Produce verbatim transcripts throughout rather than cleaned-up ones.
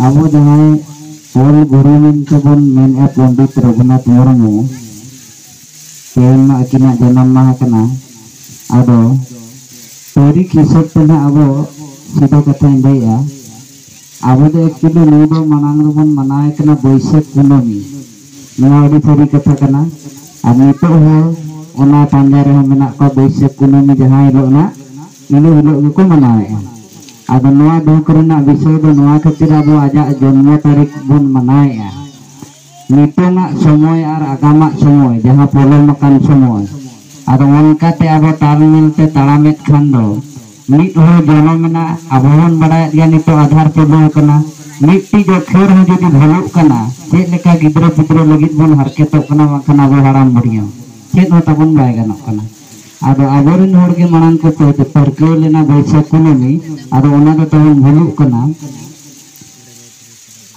ᱟᱵᱚ ᱡᱟᱦᱟᱸᱭ ᱚᱞ ᱜᱩᱨᱩ ᱢᱮᱱᱛᱮ ᱵᱚᱱ ᱢᱮᱱᱮᱫᱼᱟ ᱯᱚᱱᱰᱤᱛ ᱨᱚᱜᱷᱩᱱᱟᱛᱷ ᱢᱩᱨᱢᱩ, ᱛᱮᱦᱮᱧ ᱢᱟ ᱟᱹᱠᱤᱱᱟᱜ ᱡᱟᱱᱟᱢ ᱢᱟᱦᱟ ᱠᱟᱱᱟ᱾ ᱟᱫᱚ ᱛᱟᱹᱨᱤᱠᱷ ᱦᱤᱥᱟᱹᱵ ᱛᱮ ᱱᱟᱦᱟᱜ ᱟᱵᱚ ᱥᱤᱫᱷᱟᱹ ᱠᱟᱛᱷᱟᱧ ᱞᱟᱹᱭᱮᱫᱼᱟ, ᱟᱵᱚ ᱫᱚ actually ᱱᱤᱭᱟᱹ ᱫᱚ ᱢᱟᱲᱟᱝ ᱨᱮᱵᱚᱱ ᱢᱟᱱᱟᱣᱮ ᱠᱟᱱᱟ ᱵᱟᱹᱭᱥᱟᱹᱠᱷ ᱠᱩᱱᱟᱹᱢᱤ᱾ ᱱᱚᱣᱟ ᱟᱹᱰᱤ ᱥᱟᱹᱨᱤ ᱠᱟᱛᱷᱟ ᱠᱟᱱᱟ᱾ ᱟᱨ ᱱᱤᱛᱚᱜ ᱦᱚᱸ ᱚᱱᱟ ᱯᱟᱸᱡᱟ ᱨᱮᱦᱚᱸ ᱢᱮᱱᱟᱜ ᱠᱚᱣᱟ, ᱵᱟᱹᱭᱥᱟᱹᱠᱷ ᱠᱩᱱᱟᱹᱢᱤ ᱡᱟᱦᱟᱸ ᱦᱤᱞᱳᱜ ᱱᱟᱜ, ᱤᱱᱟᱹ ᱦᱤᱞᱳᱜ ᱜᱮᱠᱚ ᱢᱟᱱᱟᱣᱮᱫᱼᱟ᱾ ᱟᱫᱚ ᱱᱚᱣᱟ ᱫᱩᱠ ᱨᱮᱱᱟᱜ ᱵᱤᱥᱚᱭ ᱫᱚ ᱱᱚᱣᱟ ᱠᱷᱟᱹᱛᱤᱨ ᱟᱵᱚ ᱟᱡᱟᱜ ᱡᱚᱱᱢᱚ ᱛᱟᱹᱨᱤᱠᱷ ᱵᱚᱱ ᱢᱟᱱᱟᱣᱮᱫᱼᱟ᱾ ᱱᱤᱛᱚᱝᱟᱜ ᱥᱚᱢᱚᱭ ᱟᱨ ᱟᱜᱟᱢᱟᱜ ᱥᱚᱢᱚᱭ, ᱡᱟᱦᱟᱸ ᱯᱚᱞᱚᱢ ᱟᱠᱟᱱ ᱥᱚᱢᱚᱭ, ᱟᱫᱚ ᱚᱱᱠᱟᱛᱮ ᱟᱵᱚ ᱛᱟᱞ ᱢᱤᱞ ᱛᱮ ᱛᱟᱲᱟᱢᱮᱫ ᱠᱷᱟᱱ ᱫᱚ, ᱢᱤᱫ ᱦᱚᱲ ᱡᱚᱱᱚᱢ ᱮᱱᱟ, ᱟᱵᱚ ᱵᱚᱱ ᱵᱟᱲᱟᱭᱮᱫ ᱜᱮᱭᱟ ᱱᱤᱛᱚᱜ ᱟᱫᱷᱟᱨ ᱪᱟᱹᱞᱩ ᱟᱠᱟᱱᱟ᱾ ᱢᱤᱫᱴᱤᱡ ᱚᱠᱷᱚᱨ ᱦᱚᱸ ᱡᱩᱫᱤ ᱵᱷᱩᱞᱩᱜ ᱠᱟᱱᱟ, ᱪᱮᱫ ᱞᱮᱠᱟ ᱜᱤᱫᱽᱨᱟᱹ ᱯᱤᱫᱽᱨᱟᱹ ᱞᱟᱹᱜᱤᱫ ᱵᱚᱱ ᱦᱟᱨᱠᱮᱛᱚᱜ ᱠᱟᱱᱟ, ᱵᱟᱝᱠᱷᱟᱱ ᱟᱵᱚ ᱦᱟᱲᱟᱢ ᱵᱩᱲᱦᱤ ᱦᱚᱸ ᱪᱮᱫ ᱦᱚᱸ ᱛᱟᱵᱚᱱ ᱵᱟᱭ ᱜᱟᱱᱚᱜ ᱠᱟᱱᱟ᱾ ᱟᱫᱚ ᱟᱵᱚᱨᱮᱱ ᱦᱚᱲ ᱜᱮ ᱢᱟᱲᱟᱝ ᱠᱚ ᱯᱟᱹᱨ-, ᱯᱟᱹᱨᱠᱟᱹᱣ ᱞᱮᱱᱟ ᱵᱟᱹᱭᱥᱟᱹᱠᱷ ᱠᱩᱱᱟᱹᱢᱤ, ᱟᱫᱚ ᱚᱱᱟ ᱫᱚ ᱛᱟᱵᱚᱱ ᱵᱷᱩᱞᱩᱜ ᱠᱟᱱᱟ᱾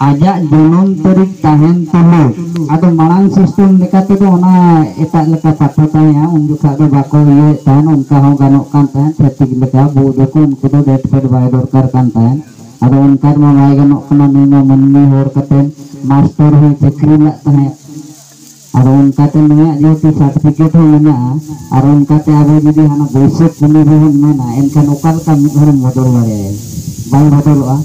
ᱟᱡᱟᱜ ᱡᱚᱱᱚᱢ ᱛᱟᱹᱨᱤᱠᱷ ᱛᱟᱦᱮᱱ ᱛᱩᱞᱩᱡ, ᱟᱫᱚ ᱢᱟᱲᱟᱝ system ᱞᱮᱠᱟ ᱛᱮᱫᱚ ᱚᱱᱟ ᱮᱴᱟᱜ ᱞᱮᱠᱟ ᱯᱟᱴᱷᱟ ᱛᱟᱦᱮᱸᱜᱼᱟ, ᱩᱱ ᱡᱚᱠᱷᱟᱜ ᱫᱚ ᱵᱟᱠᱚ ᱤᱭᱟᱹᱭᱮᱫ ᱛᱟᱦᱮᱱ, ᱚᱱᱠᱟ ᱦᱚᱸ ᱜᱟᱱᱚᱜ ᱠᱟᱱ ᱛᱟᱦᱮᱸᱫ, ᱪᱷᱟᱹᱛᱤᱠ ᱞᱮᱠᱟ ᱵᱩ ᱫᱚᱠᱚ, ᱩᱱᱠᱩ ᱫᱚ date ᱯᱷᱮᱰ ᱵᱟᱭ ᱫᱚᱨᱠᱟᱨ ᱠᱟᱱ ᱛᱟᱦᱮᱸᱫ᱾ ᱟᱫᱚ ᱚᱱᱠᱟ ᱢᱟ ᱵᱟᱭ ᱜᱟᱱᱚᱜ ᱠᱟᱱᱟ, ᱱᱩᱭ ᱢᱟ ᱢᱟᱹᱱᱢᱤ ᱦᱚᱲ ᱠᱟᱛᱮ ᱢᱟᱥᱴᱚᱨ ᱦᱚᱸᱭ ᱪᱟᱹᱠᱨᱤ ᱞᱮᱫ ᱛᱟᱦᱮᱸᱫ᱾ ᱟᱫᱚ ᱚᱱᱠᱟᱛᱮ ᱱᱩᱭᱟᱜ ᱡᱮᱦᱮᱛᱩ certificate ᱦᱚᱸ ᱢᱮᱱᱟᱜᱼᱟ, ᱟᱨ ᱚᱱᱠᱟᱛᱮ ᱟᱵᱚ ᱡᱩᱫᱤ ᱦᱟᱱᱟ ᱵᱟᱹᱭᱥᱟᱹᱠᱷ ᱠᱩᱱᱟᱹᱢᱤ ᱵᱚᱱ ᱢᱮᱱᱟ, ᱮᱱᱠᱷᱟᱱ ᱚᱠᱟ ᱞᱮᱠᱟ ᱢᱤᱫ ᱦᱚᱲᱮᱢ ᱵᱚᱫᱚᱞ ᱫᱟᱲᱮᱭᱟᱭᱟ? ᱵᱟᱭ ᱵᱚᱫᱚᱞᱚᱜᱼᱟ᱾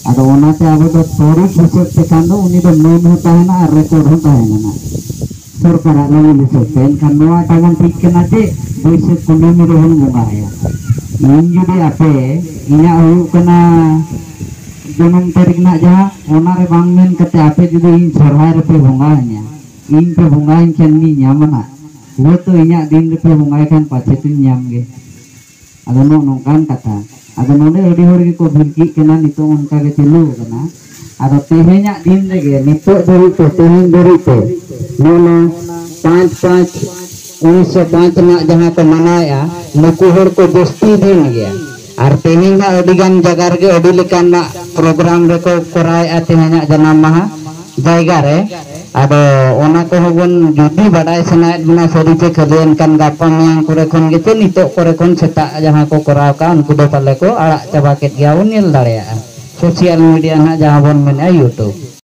ᱟᱫᱚ ᱚᱱᱟᱛᱮ ᱟᱵᱚ ᱫᱚ ᱛᱟᱹᱨᱤᱠᱷ ᱦᱤᱥᱟᱹᱵ ᱛᱮ ᱠᱷᱟᱱ ᱫᱚ ᱩᱱᱤ ᱫᱚ ᱢᱟᱹᱱ ᱦᱚᱸ ᱛᱟᱦᱮᱱᱟ ᱟᱨ record ᱦᱚᱸ ᱛᱟᱦᱮᱱᱟ ᱥᱚᱨᱠᱟᱨᱟᱜ ᱞᱟᱹᱜᱤᱫ ᱦᱤᱥᱟᱹᱵ ᱛᱮ᱾ ᱮᱱᱠᱷᱟᱱ ᱱᱚᱣᱟ ᱛᱟᱵᱚᱱ ᱴᱷᱤᱠ ᱠᱟᱱᱟ ᱡᱮ ᱵᱟᱹᱭᱥᱟᱹᱠᱷ ᱠᱩᱱᱟᱹᱢᱤ ᱨᱮᱵᱚᱱ ᱵᱚᱸᱜᱟᱭᱟ᱾ ᱤᱧ ᱡᱩᱫᱤ ᱟᱯᱮ ᱤᱧᱟᱹᱜ ᱦᱩᱭᱩᱜ ᱠᱟᱱᱟ ᱡᱚᱱᱚᱢ ᱛᱟᱹᱨᱤᱠᱷ ᱨᱮᱱᱟᱜ ᱡᱟᱦᱟᱸ, ᱚᱱᱟᱨᱮ ᱵᱟᱝ ᱢᱮᱱ ᱠᱟᱛᱮ ᱟᱯᱮ ᱡᱩᱫᱤ ᱤᱧ ᱥᱚᱨᱦᱟᱭ ᱨᱮᱯᱮ ᱵᱚᱸᱜᱟ ᱟᱹᱧᱟ, ᱤᱧ ᱯᱮ ᱵᱚᱸᱜᱟᱭᱟᱹᱧ ᱠᱷᱟᱱ ᱤᱧ ᱧᱟᱢᱟ ᱱᱟᱜ, ᱦᱳᱭᱛᱳ ᱤᱧᱟᱹᱜ ᱫᱤᱱ ᱨᱮᱯᱮ ᱵᱚᱸᱜᱟᱭ ᱠᱷᱟᱱ ᱯᱟᱪᱮᱫ ᱤᱧ ᱧᱟᱢ ᱜᱮ᱾ ᱟᱫᱚ ᱱᱚᱜᱼᱚ ᱱᱚᱝᱠᱟᱱ ᱠᱟᱛᱷᱟ᱾ ᱟᱫᱚ ᱱᱚᱰᱮ ᱟᱹᱰᱤ ᱦᱚᱲ ᱜᱮᱠᱚ ᱵᱷᱤᱲᱠᱤᱜ ᱠᱟᱱᱟ, ᱱᱤᱛᱚᱜ ᱚᱱᱠᱟ ᱜᱮ ᱪᱟᱹᱞᱩ ᱟᱠᱟᱱᱟ᱾ ᱟᱫᱚ ᱛᱮᱦᱮᱧᱟᱜ ᱫᱤᱱ ᱨᱮᱜᱮ, ᱱᱤᱛᱚᱜ ᱫᱷᱟᱹᱨᱤᱡ ᱛᱮ, ᱛᱮᱦᱮᱧ ᱫᱷᱟᱹᱨᱤᱡ ᱛᱮ ᱱᱚᱜᱼᱚ ᱱᱚᱣᱟ ᱯᱟᱸᱪ ᱯᱟᱸᱪ ᱩᱱᱤᱥᱥᱚ ᱯᱟᱸᱪ ᱨᱮᱱᱟᱜ ᱡᱟᱦᱟᱸ ᱠᱚ ᱢᱟᱱᱟᱣᱮᱫᱼᱟ, ᱱᱩᱠᱩ ᱦᱚᱲ ᱠᱚ ᱡᱟᱹᱥᱛᱤ ᱫᱤᱱ ᱜᱮᱭᱟ᱾ ᱟᱨ ᱛᱮᱦᱮᱧ ᱢᱟ ᱟᱹᱰᱤ ᱜᱟᱱ ᱡᱟᱭᱜᱟ ᱨᱮᱜᱮ ᱟᱹᱰᱤ ᱞᱮᱠᱟᱱᱟᱜ program ᱨᱮᱠᱚ ᱠᱚᱨᱟᱣᱮᱫᱼᱟ ᱛᱮᱦᱮᱧᱟᱜ ᱡᱟᱱᱟᱢ ᱢᱟᱦᱟ ᱡᱟᱭᱜᱟ ᱨᱮ᱾ ᱟᱫᱚ ᱚᱱᱟ ᱠᱚᱦᱚᱸ ᱵᱚᱱ ᱡᱩᱫᱤ ᱵᱟᱰᱟᱭ ᱥᱟᱱᱟᱭᱮᱫ ᱵᱚᱱᱟ ᱥᱟᱹᱨᱤ ᱪᱮ ᱠᱷᱟᱹᱞᱤ, ᱮᱱᱠᱷᱟᱱ ᱜᱟᱯᱟ ᱢᱮᱭᱟᱝ ᱠᱚᱨᱮ ᱠᱷᱚᱱ ᱜᱮ ᱪᱮ ᱱᱤᱛᱚᱜ ᱠᱚᱨᱮ ᱠᱷᱚᱱ ᱥᱮᱛᱟᱜ ᱡᱟᱦᱟᱸ ᱠᱚ ᱠᱚᱨᱟᱣ ᱠᱟᱜᱼᱟ, ᱩᱱᱠᱩ ᱫᱚ ᱯᱟᱞᱮ ᱠᱚ ᱟᱲᱟᱜ ᱪᱟᱵᱟ ᱠᱮᱫ ᱜᱮᱭᱟ, ᱵᱚᱱ ᱧᱮᱞ ᱫᱟᱲᱮᱭᱟᱜᱼᱟ᱾ ᱥᱳᱥᱟᱞ ᱢᱤᱰᱤᱭᱟ ᱱᱟᱦᱟᱜ ᱡᱟᱦᱟᱸ ᱵᱚᱱ ᱢᱮᱱᱮᱫᱼᱟ YouTube᱾